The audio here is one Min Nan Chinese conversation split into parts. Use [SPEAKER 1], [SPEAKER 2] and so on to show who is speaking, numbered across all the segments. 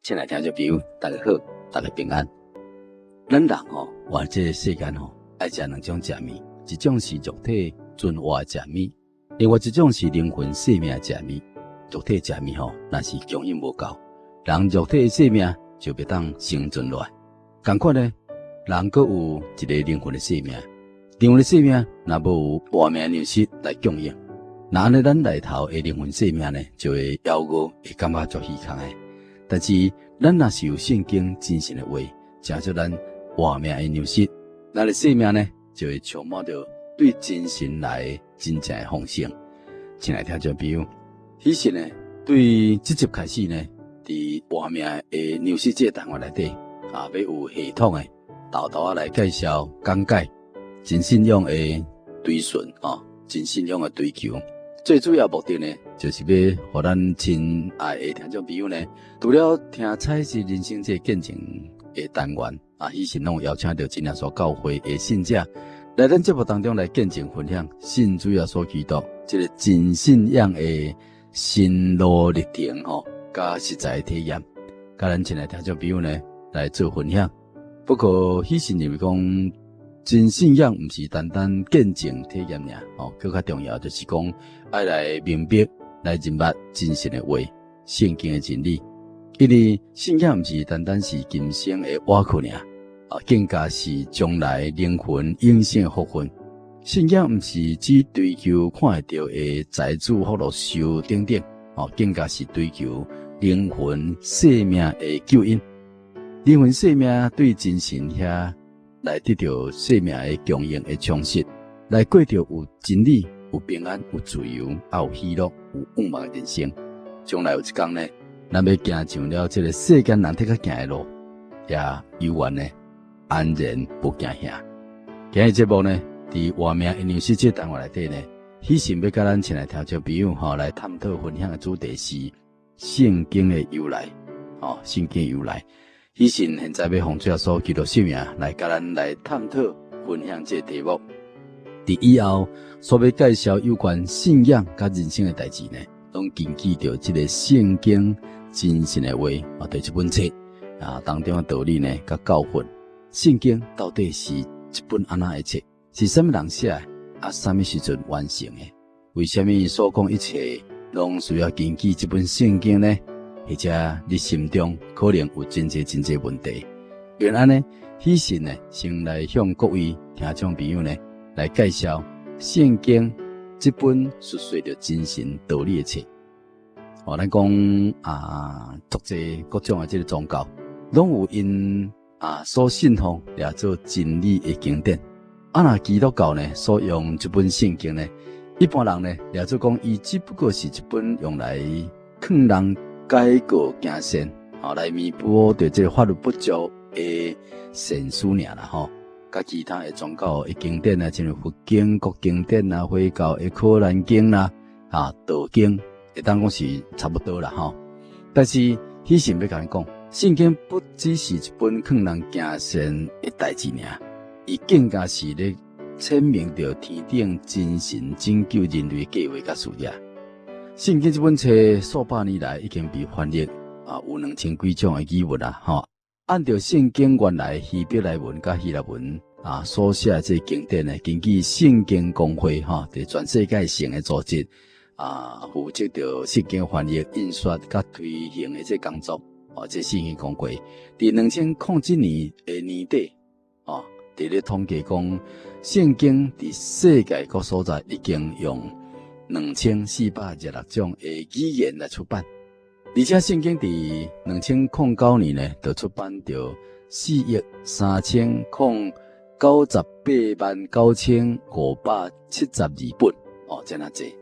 [SPEAKER 1] 親愛聽眾朋友，大家好，大家平安。咱人吼，活這个世間吼，愛食兩種食物，一種是肉體存活的食物，另外一種是靈魂生命的食物。肉體食物吼，若是供應無夠，人肉體的生命就袂當生存落來。仝款呢，人閣有一個靈魂的生命，靈魂的生命若無有活命糧食來供應，那按呢咱內頭的靈魂生命呢，就會枵餓，會感覺足虛空的。但是，咱若是有聖經真神的話，成做咱活命的糧食，咱的生命呢，就會充滿著對真神來真正的豐盛。親愛聽眾朋友，彼時呢，對這集開始呢，佇活命的糧食這個單元內底，啊，欲有系統的沓沓仔來介紹講解真信仰的追尋，哦，真信仰的追求。最主要目的呢，就是欲予咱親愛的聽眾朋友呢，除了聽彩色人生這個見證的單元，啊，以前攏有邀請著真耶穌教會的信者來咱節目當中來見證分享信主耶穌基督這個真信仰的心路歷程吼，佮實在體驗，佮咱親愛聽眾朋友呢來做分享。不過，彼時認為講，真信仰毋是單單見證體驗爾，哦，閣較重要就是講愛來明白、來認捌真神的話、聖經的真理。因為信仰毋是單單是今生的倚靠爾，啊，更加是將來靈魂永生的福分。信仰毋是只追求看會著的財主福祿壽等等，哦，更加是追求靈魂生命的救恩。靈魂生命對真神遐來得著生命的供應的充實，來過著有真理、有平安、有自由、啊有喜樂、有盼望的人生。將來有一天呢，咱欲行上了這个世間人得較行的路，也猶原呢安然無驚嚇。今日節目呢，佇活命營養師這個單元內底呢，彼時欲佮咱親愛聽眾朋友吼來探討分享的主題是聖經的由來，吼，聖經由來。彼時現在欲奉主耶穌基督聖名來佮咱來探討分享這個題目。佇以後所欲介紹有關信仰佮人生的代誌呢，攏根據著這個聖經真神的話啊，佇這本冊啊當中的道理呢，佮教訓。聖經到底是一本按怎的冊？是啥物人寫的？啊，啥物時陣完成的？為啥物所講一切攏需要根據這本聖經呢？或者你心中可能有真濟真濟問題，原來呢，彼時呢，先來向各位聽眾朋友呢來介紹聖經這本述說著真神道理的冊。哦，咱講啊，足濟各種的這个宗教，攏有𪜶啊所信奉掠做真理的經典。啊，若基督教呢所用這本聖經呢，一般人呢掠做講，伊只不過是一本用來勸人改過行善，吼，來彌補著這个法律不足的善書爾啦，吼。佮其他的宗教的經典啊，親像佛經、國經典啊、回教的可蘭經啦、啊道經，會當講是差不多啦，吼。但是，彼時欲共你講，聖經不只是一本勸人行善的代誌爾，伊更加是咧闡明著天頂真神拯救人類的計劃佮事業。聖經這本冊數百年來已經被翻譯啊，有2000幾種的語文啊，吼。按照聖經原來希伯來文佮希臘文啊所寫的這個經典呢，根據聖經公會吼，佇全世界性的組織啊，負責著聖經翻譯、印刷佮推行的這個工作。哦，這聖經公會佇2007年的年底，哦，佇咧統計講，聖經佇世界各所在已經用2426種的語言來出版，而且聖經佇2009年呢，就出版著4億309889,572本，哦，遮爾濟。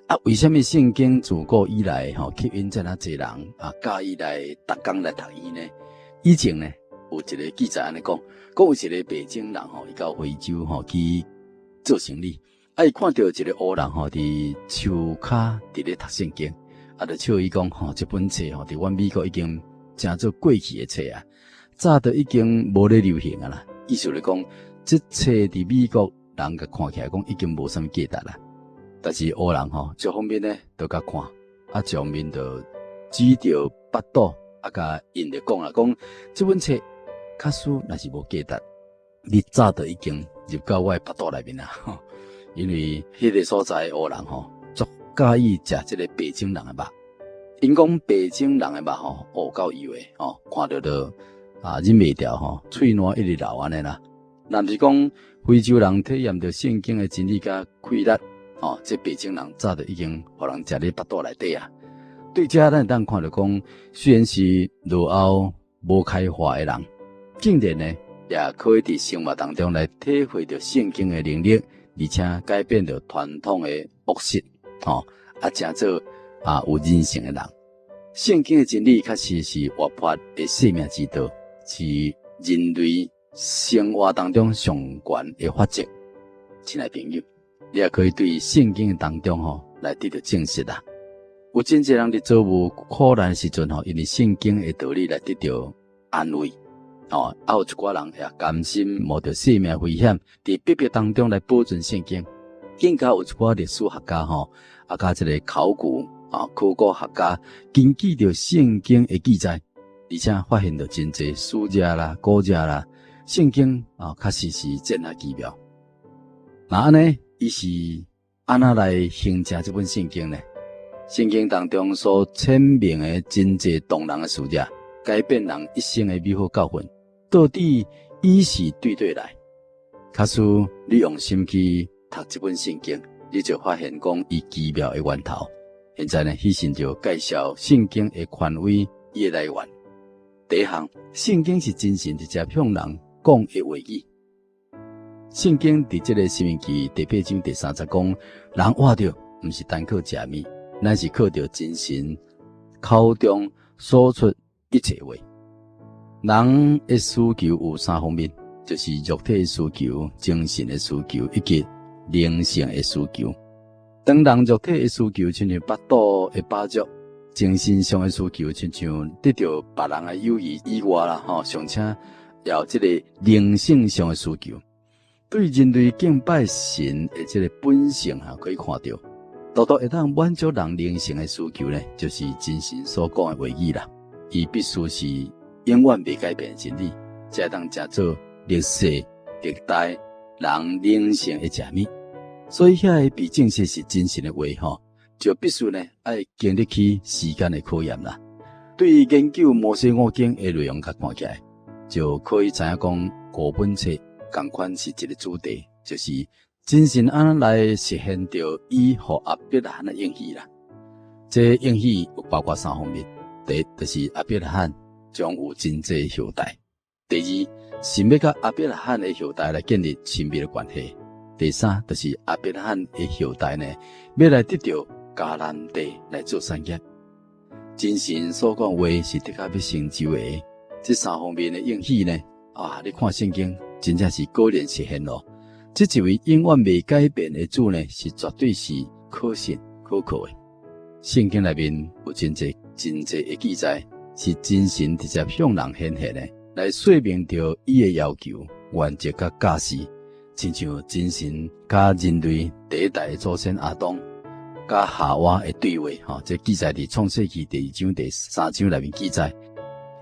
[SPEAKER 1] 啊，為啥物聖經自古以來吼吸引遮爾濟人啊，佮意來逐工來讀伊呢？以前呢，有一个記載按呢講，講有一个白種人吼，伊到非洲吼去做生理。啊！伊看著一个烏人吼，佇樹跤佇咧讀聖經，啊，就笑伊講吼，這本冊吼，佇阮美國已經成做過去的冊啊，早都已經無咧流行啊啦。意思咧講，這冊佇美國人共看起來講已經無啥物價值啦。但是烏人吼，一方面呢，就共看，啊，一方面就指著腹肚啊，共𪜶就講啦，講這本冊假使若是無價值，你早就已經入到我的腹肚內面啦。因為彼個所在烏人吼，足佮意食這个白種人的肉。𪜶講白種人的肉吼，哦夠油的吼，看著就啊忍袂牢吼，喙瀾一直流按呢啦。若毋是講非洲人體驗著聖經的真理佮氣力，吼，這白種人早就已經予人食佇腹肚內底啊。對這咱會當看著講，雖然是落後無開化的人，竟然呢也可以佇生活當中來體會著聖經的能力，而且改變著傳統的惡習，吼啊，成做啊有人性的人。聖經的真理確實是活潑的生命之道，是人類生活當中上懸的法則。親愛朋友，你也可以對聖經當中吼來得著證實啦。有真濟人佇遭遇苦難時陣吼，因為聖經的道理來得著安慰，哦，啊有一寡人也甘心冒著性命危險，佇逼迫當中來保存聖經。更加有一寡歷史學家吼，啊，佮這个考古啊考古學家，根據著聖經的記載，而且發現著真濟史跡啦、古跡啦，聖經啊確實是真啊奇妙。那按呢，伊是按怎來形成這本聖經呢？聖經當中所闡明的真濟動人的事跡，改變人一生的美好教訓，到底伊是對佗來？假使你用心去讀這本聖經，你就發現講伊奇妙的源頭。現在呢，許信就介紹聖經的權威伊的來源。第一項，聖經是真神直接向人講的話語。聖經佇這个申命記第八章第三節講，人活著毋是單靠食物，乃是靠著真神口中所出一切話。人的需求有三方面，就是肉體的需求、精神的需求以及靈性的需求。當人肉體的需求親像腹肚的飽足，精神上的需求親像得著別人的友誼以外啦，吼，尚且也有這个靈性上的需求。對人類敬拜神的這个本性哈，可以看著，獨獨會當滿足人靈性的需求呢，就是真神所講的話語啦。伊必須是永遠袂改變的真理，才會當成做歷世歷代人靈性的食物。所以遐个被證實是真神的話吼，就必須呢愛經得起時間的考驗啦。對於研究摩西五經的內容較看起來，就可以知影講五本冊仝款是一个主題，就是真神按怎來實現著伊予亞伯拉罕的應許啦。這應許有包括三方面：第一，就是亞伯拉罕將有真濟後代；第二，神欲佮亞伯拉罕的後代來建立親密的關係；第三，就是亞伯拉罕的後代呢，欲來得著迦南地來做產業。真神所講話是的確欲成就的，這三方面的應許呢，啊，你看聖經真正是果然實現咯。這一位永遠袂改變的主呢，是絕對是可信可靠的。聖經內面有真濟真濟的記載，是真神直接向人顯現的，來說明著伊的要求、原則佮教示，親像真神佮人類第一代的祖先亞當佮夏娃的對話，吼，這記載佇創世記第二章第三章內面記載。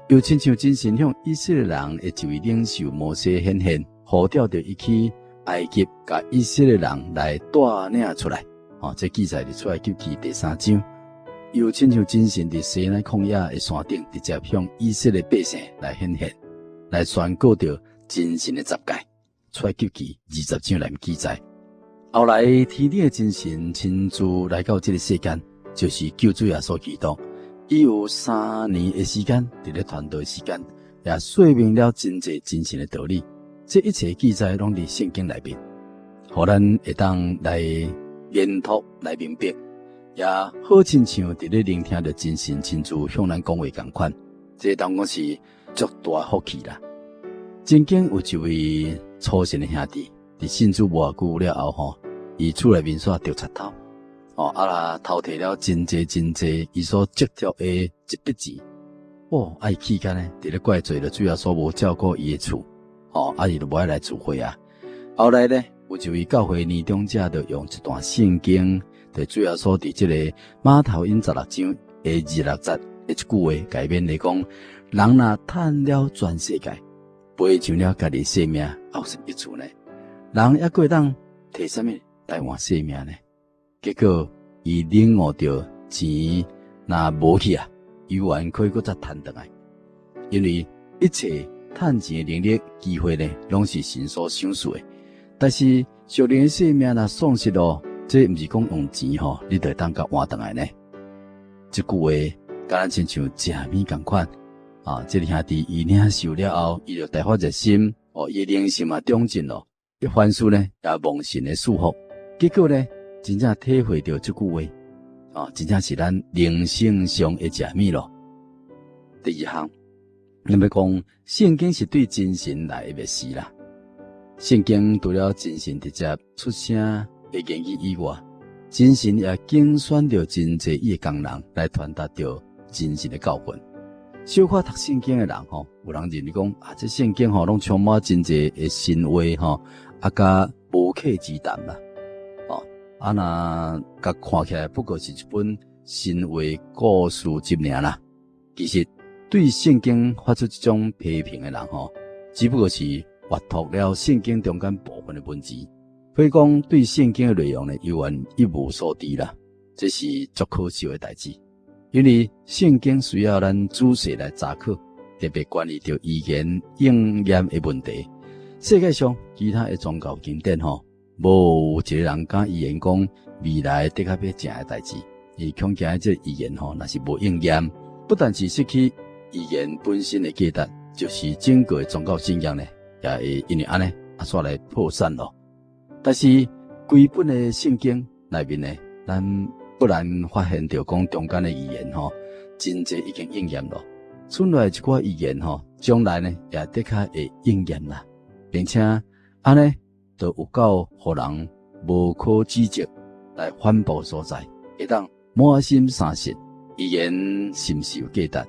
[SPEAKER 1] 又親像真神向以色列人的一位領袖摩西顯現，呼召著伊去埃及，共以色列人來帶領出來。吼，這記載佇出埃及記第三章。又親像真神佇西奈曠野的山頂，直接向以色列百姓來顯現，來宣告著真神的十誡。出埃及記二十章內面記載。後來天頂的真神親自來到這个世間，就是救主耶穌基督。伊有三年的時間，佇咧傳道的時間，也說明了真濟真神的道理。這一切記載攏佇聖經內面，予咱會當來研讀來明白，也好親像佇咧聆聽著真神親自向咱講話仝款。這當講是足大福氣啦。曾經有一位粗信的兄弟，佇信主無偌久了後吼，伊厝內面煞著賊偷，哦，啊啦偷提了真濟真濟伊所積蓄的一筆錢，哦，啊伊氣甲呢，佇咧怪罪著主耶穌無照顧伊的厝，哦，啊伊就無愛來聚會啊。後來呢，有一位教會年長者就用一段聖經，就主耶穌佇這个馬太福音十六章的二十六節，的一句話，共勉勵講：人若趁了全世界，賠償了家己性命，有啥益處呢？人猶閣會當提啥物來換性命呢？結果伊領悟著錢若無去啊，猶原可以閣再趁轉來，因為一切趁錢的能力、機會呢，攏是神所賞賜的。但是屬靈的性命若喪失咯，這毋是講用錢吼，你就會當共換轉來呢？這句話敢若親像食物仝款啊！這个兄弟伊領受了後，伊就大發熱心哦，伊靈性嘛長進咯，伊凡事呢也蒙神的賜福，結果呢，真正體會著這句話啊，真正是咱靈性上的食物咯。第二項，咱欲講聖經是對真神來的默示啦。聖經除了真神直接出聲的言語以外，真神也揀選著真濟伊的工人來傳達著真神的教訓。小可讀聖經的人吼，有人認為講啊，這聖經吼攏充滿真濟的神話吼，啊佮無稽之談啦。哦，啊若共看起來不過是一本神話故事集爾啦。其實對聖經發出這種批評的人吼，只不過是閱讀了聖經中間部分的文字，可以講對聖經的內容呢，猶原一無所知啦。這是足可笑的代誌，因為聖經需要咱仔細來查考，特別關於著預言應驗的問題。世界上其他的宗教經典吼，無一个人敢預言講未來的確欲成的代誌。伊恐驚這預言吼，若是無應驗，不但是失去預言本身的價值，就是整個的宗教信仰呢，也會因為按呢啊，煞來破產咯。但是規本的聖經內面呢，咱不難發現著講中間的預言吼，真濟已經應驗咯。剩落來一寡預言吼，將來呢也的確會應驗啦，並且按呢就有夠予人無可指責來反駁所在，會當滿心相信預言是毋是有價值？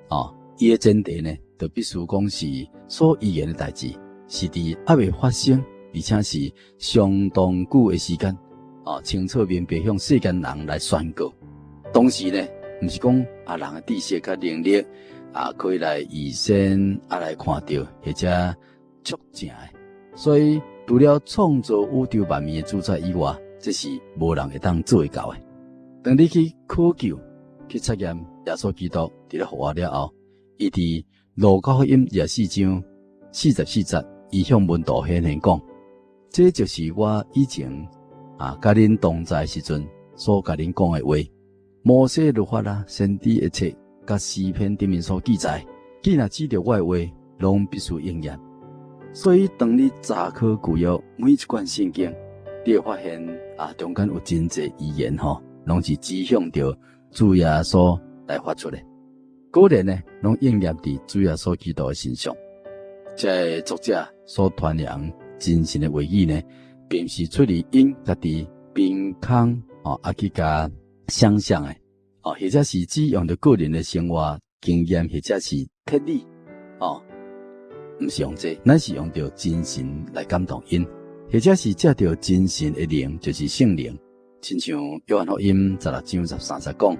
[SPEAKER 1] 哦，伊的前提呢，就必須講是所預言的代誌是佇猶未發生，而且是相當久的時間，哦，清楚明白向世間人來宣告。當時呢，毋是講啊人的知識佮能力啊，可以來預先啊來看著或者促成的。所以除了創造宇宙萬物的主宰以外，這是無人會當做會到的。當你去考究、去測驗耶穌基督佇咧復活了後，伊佇路加福音24章44節，伊向門徒顯現講：這就是我以前啊，佮恁同在時陣所共恁講的話。摩西律法啦，先知的冊，佮詩篇頂面所記載，既若指著我的話，攏必須應驗。所以，當你查考舊約每一卷聖經，你會發現啊，中間有真濟預言吼，攏是指向著主耶穌來發出的。果然呢，攏應驗佇主耶穌基督的身上。這个作者所傳揚真神的話語呢，並毋是出自𪜶家己憑空哦，啊去共想象的哦，或者是只用著個人的生活經驗，或者是推理哦，毋是用這個，乃是用著真神來感動𪜶，或者是藉著真神的靈，就是聖靈。親像約翰福音16章13節講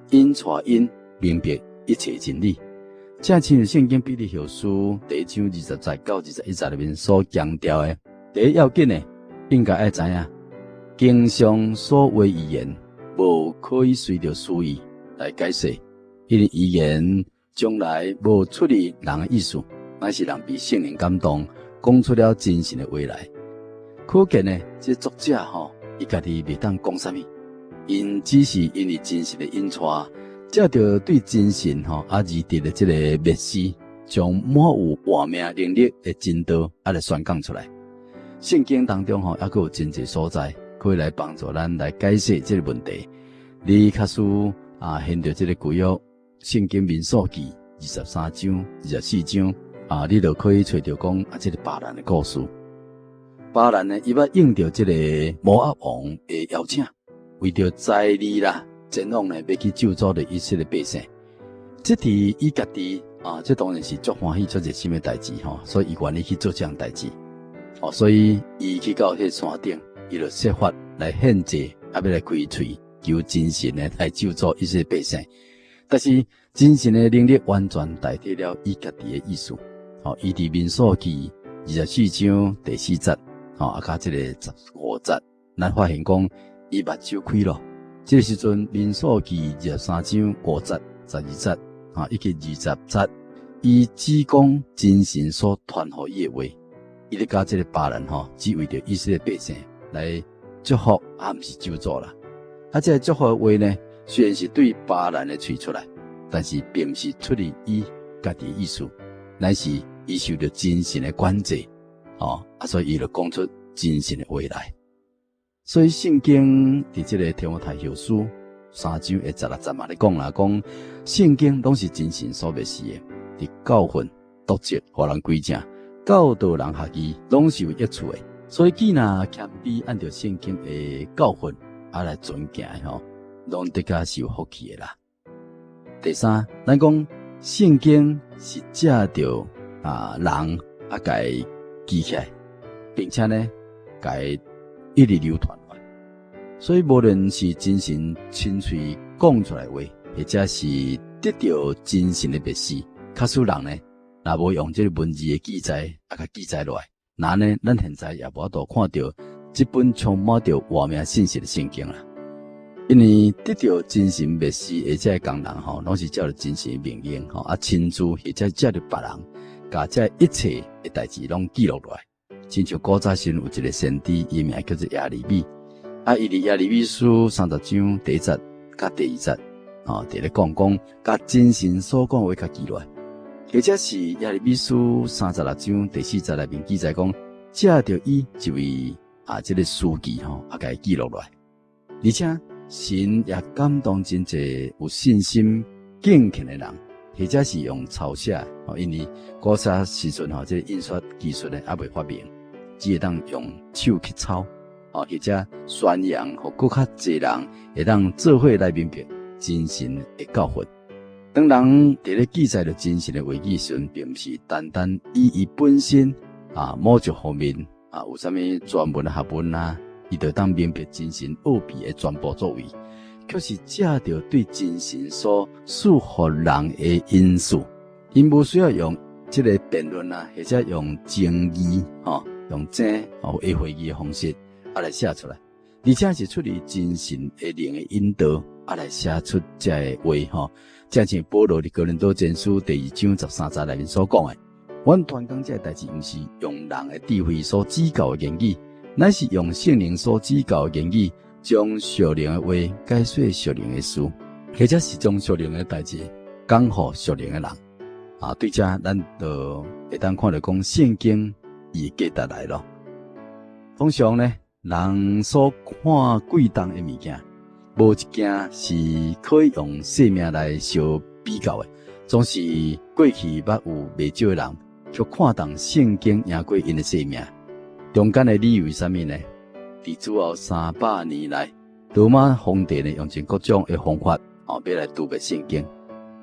[SPEAKER 1] ，𪜶帶𪜶明白一切真理。正親像聖經彼得後書第一章20節到21節內面所強調的，第一要緊的，應該愛知影，經上所話預言，無可以隨著私意來解釋，因為預言從來無出自人的意思，乃是人被聖靈感動，講出了真神的話來。可見呢，這作者吼，伊家己袂當講啥物，𪜶只是因為真神的引帶，藉著對真神吼啊而得的這个默示，將滿有活命能力的真道啊來宣講出來。聖經當中吼，猶閣有真濟所在可以來幫助咱來解釋這个問題。你假使啊，現著這个舊約聖經民數記23章、24章啊，你就可以揣著講啊，這个巴蘭的故事。巴蘭呢，伊捌應著這个摩押王的邀請，為著財利啦，前往呢欲去咒詛著以色列百姓。這佇伊家己啊，這當然是足歡喜、足熱心的代誌吼，所以伊願意去做這項代誌。哦，所以伊去到彼山頂，伊就設法來獻祭，啊，欲來開喙求真神呢來咒詛以色列百姓。但是真神的能力完全代替了伊家己的意思。吼，伊佇民數記24章第四節，吼，啊，佮這個15節，咱發現講伊目睭開咯。這個時陣，民數記23章5節、12節，吼，以及20節，伊只講真神所傳予伊的話，伊咧佮這個巴蘭吼，只為著以色列百姓來祝福，啊，毋是咒詛啦。啊，這個祝福的話呢，雖然是對巴蘭的喙出來，但是並毋是出自伊家己的意思，乃是伊受著真神的管制，吼，啊，所以伊就講出真神的話來。所以聖經佇這個提摩太後書三章的16節嘛咧講啦，講聖經攏是真神所默示的，佇教訓、督責、予人歸正、教導人學義，攏是有益處的。所以，既若謙卑按著聖經的教訓啊來遵行的吼，攏的確是有福氣的啦。第三，咱講聖經是藉著啊人啊共伊記起來，並且呢，共伊一直流傳。所以，無論是真神親喙講出來話，或者是得著真神的默示，假使人呢，若無用這個文字的記載啊，共記載落來，那呢，咱現在也無法度看著這本充滿著活命信息的聖經啦。因為得著真神默示的這個工人吼，攏是照著真神的命令吼，啊，親自或者藉著別人，共這一切的代誌攏記錄落來。親像古早時有一個先知，伊名叫做耶利米。啊！伊佇耶利米書30章第一節佮第二節，吼，佇咧講講，共真神所講話共記落來，或者是耶利米書36章第四節內面記載講，藉著伊一位啊，這個書記吼，啊，共伊記錄落來。而且神也感動真濟有信心敬虔的人，或者是用抄寫，吼，因為古早時陣吼，這個印刷技術呢猶未發明，只會當用手去抄。哦，或者宣揚，予閣較濟人會當做伙來明白真神的教訓。當人佇咧記載著真神的話語時陣，並毋是單單以伊本身啊某一方面啊有啥物專門的學問啊，伊就當明白真神奧秘的全部作為，卻是藉著對真神所賜予人的恩賜，𪜶無需要用這個辯論啊，或者用爭議吼，用爭哦會議的方式。啊，來寫出來，而且是出於真神的靈的引導，啊，來寫出這個話吼。正像保羅佇哥林多前書第二章13節內面所講的，阮傳講這個代誌，毋是用人的智慧所指教的言語，乃是用聖靈所指教的言語，將屬靈的話解說屬靈的事，或者是將屬靈的代誌講予屬靈的人。啊，對這咱就會當看著講聖經伊的價值來咯。通常呢，人所看貴重的物件，無一件是可以用性命來相比較的。總是過去捌有袂少的人，卻看重聖經贏過𪜶的性命。中間的理由是啥物呢？佇主後300年來，羅馬皇帝呢用盡各種的方法，哦，欲來除滅聖經，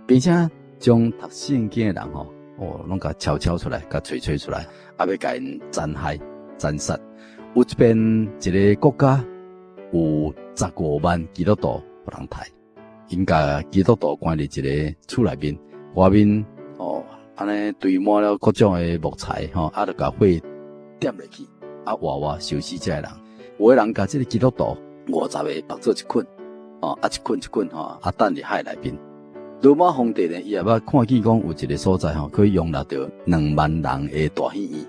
[SPEAKER 1] 並且將讀聖經的人吼，哦，攏共抄抄出來，共揣揣出來，啊，欲共𪜶殘害、殘殺。有一遍一個國家有15萬基督徒予人刣，𪜶共基督徒關佇一個厝內面，外面哦，按呢堆滿了各種的木材吼，啊，就共火點落去，啊，活活燒死這个人。有的人共這個基督徒50個縛做一捆，哦，啊，一捆一捆吼，啊，擲佇海內面。羅馬皇帝呢，伊也捌看見講有一個所在吼，可以容納著2萬人的大戲院。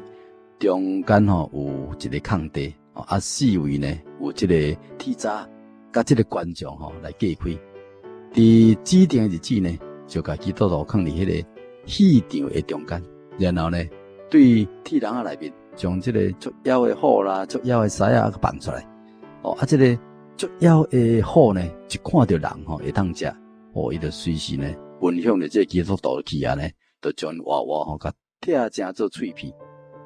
[SPEAKER 1] 中間吼有一個空地，啊，四圍呢有這個鐵閘，佮這個觀眾吼來隔開。佇指定的日子呢，就共基督徒囥佇彼個戲場的中間，然後呢，對鐵籠仔內面將這個足枵的虎啦、足枵的獅仔放出來。哦，啊，這個足枵的虎呢，一看著人吼會當食，哦，伊就隨時呢奔向著這個基督徒去啊呢，就將活活吼共拆成做碎片。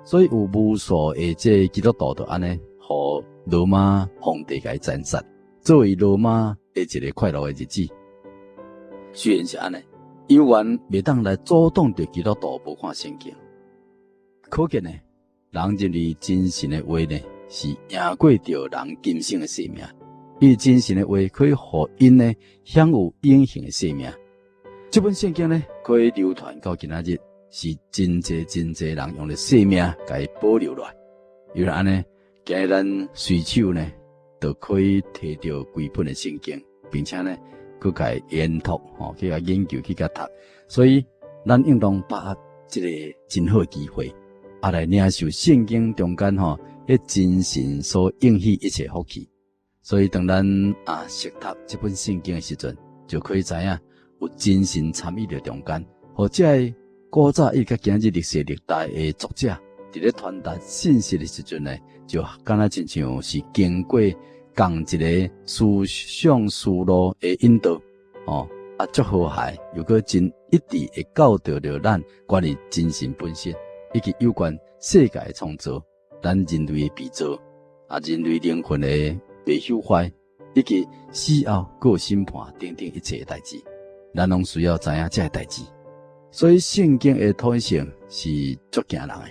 [SPEAKER 1] 所以有無數的這個基督徒就按呢，予羅馬皇帝共伊殘殺，作為羅馬的一個快樂的日子。雖然是按呢，猶原袂當來阻擋著基督徒無看聖經。可見呢，人認為真神的話呢，是贏過著人今生的性命。因為真神的話可以予𪜶呢享有永恆的生命。這本聖經呢，可以流傳到今仔日，是真濟真濟人用咧性命共伊保留落來。因為按呢，今日咱隨手呢，就可以提著規本的聖經，並且呢，閣共伊研讀，吼，去共研究，去共讀。所以，咱應當把握這个真好的機會，啊，來領受聖經中間吼，彼真神所應許一切福氣。所以，當咱啊熟讀這本聖經的時陣，就可以知影有真神參與佇中間，予這个古早一直到今日歷世歷代的作者，佇咧傳達信息的時陣呢，就敢若親像是經過仝一个思想思路的引導，哦，啊，足和諧，又閣真一致會教導著咱關於真神本身，以及有關世界的創造，咱人類的被造，啊，人類靈魂的袂朽壞，以及死後閣有審判等等一切的代誌，咱攏需要知影這个代誌。所以聖經的統一性是足驚人的。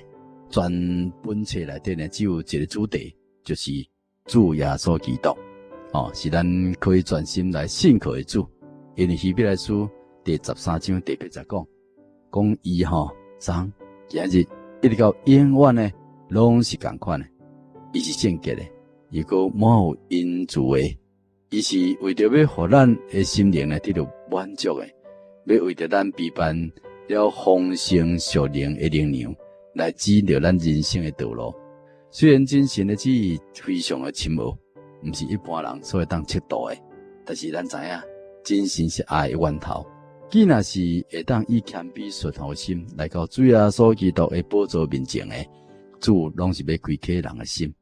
[SPEAKER 1] 全本冊內底呢，只有一个主題，就是主耶穌基督，哦，是咱可以專心來信靠的主。因為希伯來書第13章第8節講，講伊吼昨今日一直到永遠呢，攏是仝款的，伊是聖潔的，伊閣滿有恩慈的，伊是為著欲予咱的心靈呢得著滿足的，欲為著咱備辦了豐盛屬靈的靈糧，來指導咱人生的道路。雖然真神的旨意非常的深奧，毋是一般人所會當測度的，但是咱知影，真神是愛的源頭。既若是會當以謙卑順服的心來到主耶穌基督的寶座面前的，主攏是欲開啟人的心，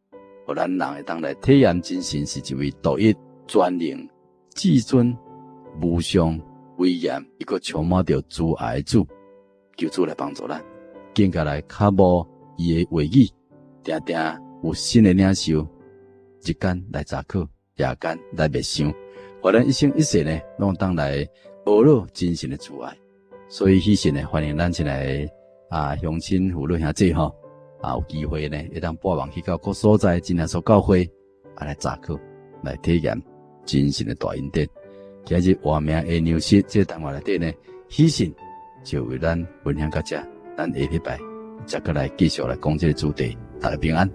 [SPEAKER 1] 予咱人會當來體驗真神是一位獨一、全能、至尊、無上、威嚴，抑閣充滿著慈愛的主。求主來幫助咱，更加來渴慕伊的話語，定定有新的領受，日間來查考，夜間來默想，予咱一生一世呢，攏當來學了真神的慈愛。所以，喜信呢，歡迎咱親愛的啊鄉親父老兄姊吼，啊有機會呢，會當撥網去到各所在真耶穌教會啊來查考，來體驗真神的大恩典。今日活命的糧食這個單元內底呢，喜信就為咱分享到這，咱下禮拜再閣來繼續來講這个主題。大家平安。